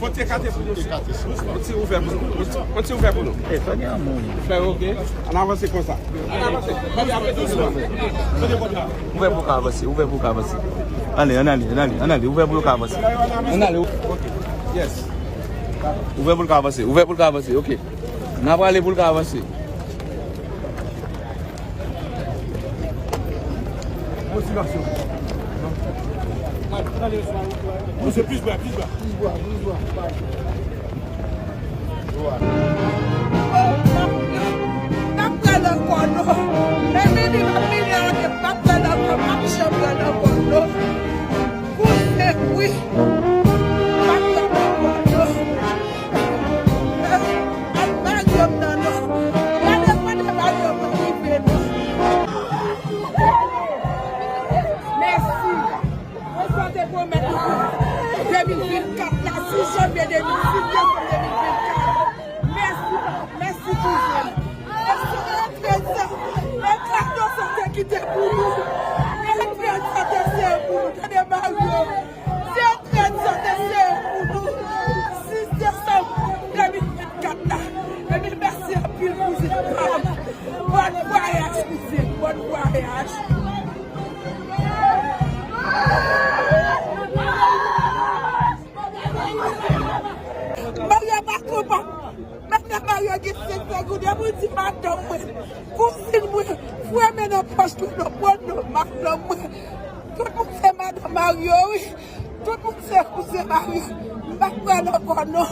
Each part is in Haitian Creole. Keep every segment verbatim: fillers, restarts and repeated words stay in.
Yon ti ekate pou nou. Yon ti ouvè pou nou. Yon ti ouvè pou nou. E, fè gen yon moun. Fè, ok. Ann avanse konsa. Ann avanse. Fè gen apre dousman. Ouvè pou ka avanse. Ouvè pou ka avanse. Ann ale, ann ale, ann ale, ann ale. Ouvè pou ka avanse. Ann ale. Ok. Yes. Ouvè pou l ka avanse. Ouvè pou l ka avanse. Ok. N a prale pou l ka avanse. Motivasyon. Pouse plis bwa, plis bwa. M ap pran ankò non. Epi li m ap vini anke m ap pran ankò, m ap janm pran ankò non. Kouzen wi. M ap pran ankò non. Al Mario m nan non. Gade kote Mario m rive non. Mèsi. Mwen sa te pwomèt nou de mil vennkat la, sis janvye de mil, sis desanm de mil vennkat. Mèsi, mèsi kouzen. Mèsi, retrèt sa. Retrèt nou sa te kite pou nou. Retrèt sa te sere pou nou. Tande Mario. Se retrèt sa te sere pou nou. Sis desanm de mil vennkat la. Epi mèsi anpil kouzen pa m. Bòn vwayaj kouzen, bòn vwayaj. Mario pa konprann. Menm lè Mario gen senk segonn, epi w di madanm mwen, kouzin mwen, fouye men nan pòch mwen non, pran non madanm mwen. Tout moun se madanm Mario wi. Tout moun se kouzen Mario. M pa pran l ankò non.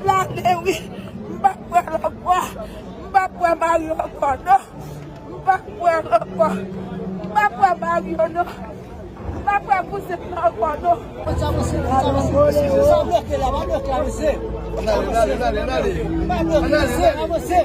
L ale wi. M pa pran l ankò. M pa pran Mario ankò non. M pa kwè l ankò. M pa kwè Mario non. M pa kwè kouzen m nan ankò non. Sa bloke la, pa bloke la, mesye. Pa bloke, mesye, avanse.